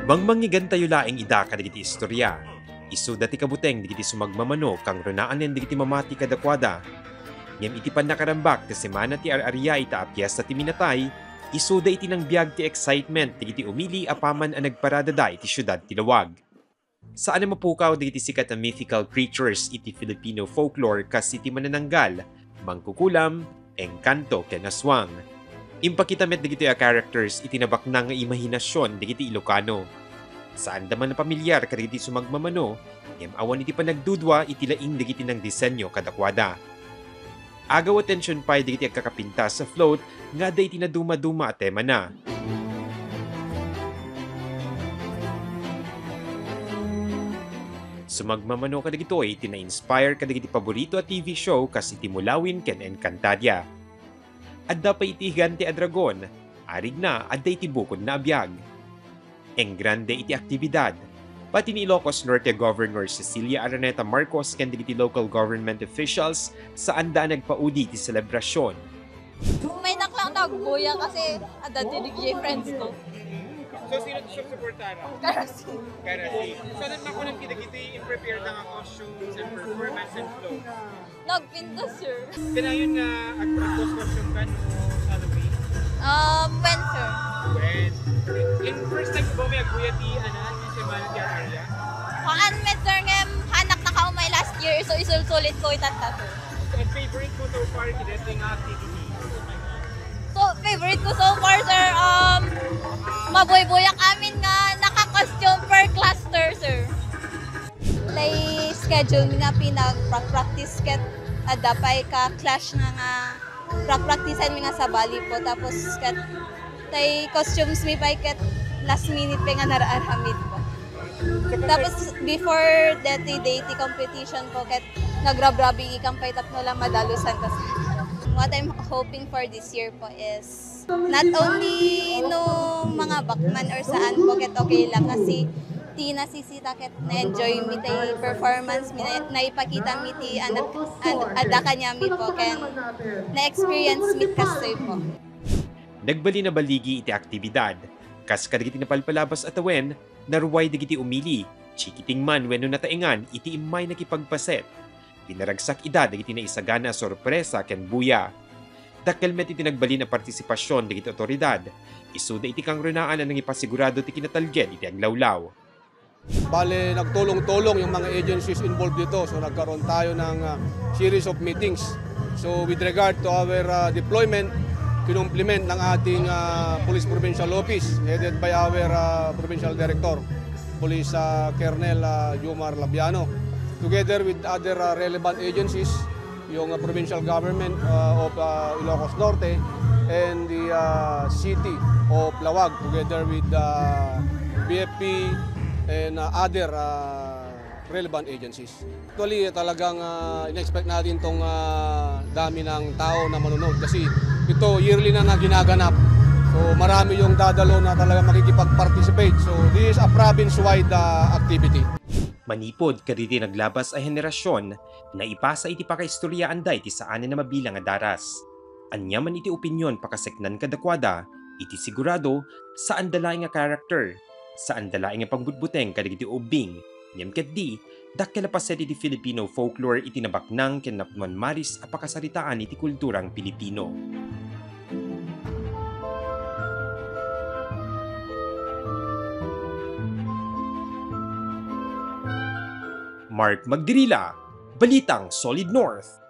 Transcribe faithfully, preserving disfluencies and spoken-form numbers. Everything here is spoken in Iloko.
Mangmangigantayo laeng ida kadagiti istorya. Isuda ti kabuteng dagiti sumagmamano kangrunaanen dagiti mamati kadakuada. Ngem iti pannakarambak ti semana ti ar-aria ita a piesta ti minatay, isuda iti nangbiag ti excitement dagiti umili apaman a nagparadada iti siudad ti Laoag. Saan a mapukaw dagiti sikat a mythical creatures iti Filipino folklore kas iti manananggal, mangkukulam, engkanto, ken aswang. Impakita met dagitoy a characters iti nabaknang nga imahinasion dagiti Ilocano. Saanda man a pamilyar kadagiti sumagmamano, ngem awan iti panagdudua iti laing dagiti nangdisenyo kadakuada. Agaw attention pay dagiti agkakapintas sa float nga adda iti nadumaduma a temana. Sumagmamano kadagitoy iti na-inspire kadagiti paborito a T V show kas iti Mulawin ken Encantadia. Adda pay iti Higante a Dragon, arigna adda iti bukodna a biag. Engrande iti aktibidad. Pati ni Ilocos Norte Governor Cecilia Araneta Marcos ken dagiti local government officials, saanda a nagpaudi iti selebrasion. May naklang nagbuya kasi adda ti D J friends ko. So, sino ti suportara? Karasi. Karasi. So, ano makunan kita dagiti in prepared nga costumes and performance and flow? Nagpintas, sir. Kanayon nga ag-, ag-costume ka no Halloween? Um, when, sir? When? In first time ko ba may agbuya ti, ano, ti Semana ti Ar-aria? Haan met, sir, ngem hanak nakaumay last year, so isulsulit ko itatta, sir. And favorite mo so far, kidati nga activity? So, favorite ko so far, sir, um, mabuybuyak amin nga naka-costume per cluster, sir. Tay schedule mi nga pinagpra-practice ket adda pay ka-clash nga, nga pra-practicean mi nga sabali po. Tapos ket tay costumes mi pay ket last minute pay nga nararamid po. Tapos before deti day ti competition po ket nagrabrabiikan pay tapno la madalusan ta. What I'm hoping for this year po is not only no mangabak man or saan po ket okay lang kasi ti nasisita ket na-enjoy mi ti performance mi, na-, naipakita mi ti anak, an-, adda kaniami po ken na-experience mi kastoy po. Nagbalin a baligi iti aktibidad. Kas kadagiti napalpalabas a tawen, naruay dagiti umili, chikiting man wenno nataengan iti immay nakipagpaset. Pinaragsak ida dagiti naisagana a sorpresa ken buya. Dakkel met iti nagbalin a partisipasion dagiti awtoridad, isuda iti kangrunaan a nangipasigurado ti kinatalged iti aglawlaw. Bale, nagtulong-tulong yung mga agencies involved dito. So, nagkaroon tayo ng, ah, series of meetings. So, with regard to our, ah, deployment, kinumplement ng ating, ah, Police Provincial Office, headed by our, ah, Provincial Director, Police, ah, Colonel, ah, Jomar Labiano, together with other, ah, relevant agencies, yung, ah, provincial government, ah, of, ah, Ilocos Norte and the, ah, city of Laoag together with, ah, B F P and, ah, other, ah, relevant agencies. Actually, talagang, ah, in-expect natin tong, ah, dami ng tao na manonood kasi ito yearly na na ginaganap. So, marami yung dadalo na talaga makikipag-participate. So, this is a province-wide, ah, activity. Manipud kadagiti naglabas a henerasyon, naipasa iti pakaistoryaan dayta ti saanen a mabilang a daras. Ania man iti opinyon pakaseknan kadakuada, iti sigurado, saanda laeng a character, saanda laeng a pangbutbuteng kadagiti ubbing, ngem ketdi, dakkel a paset iti Filipino folklore iti nabaknang ken napnuan maris a pakasaritaan iti kulturang Pilipino. Mark Magdirila, Balitang Solid North.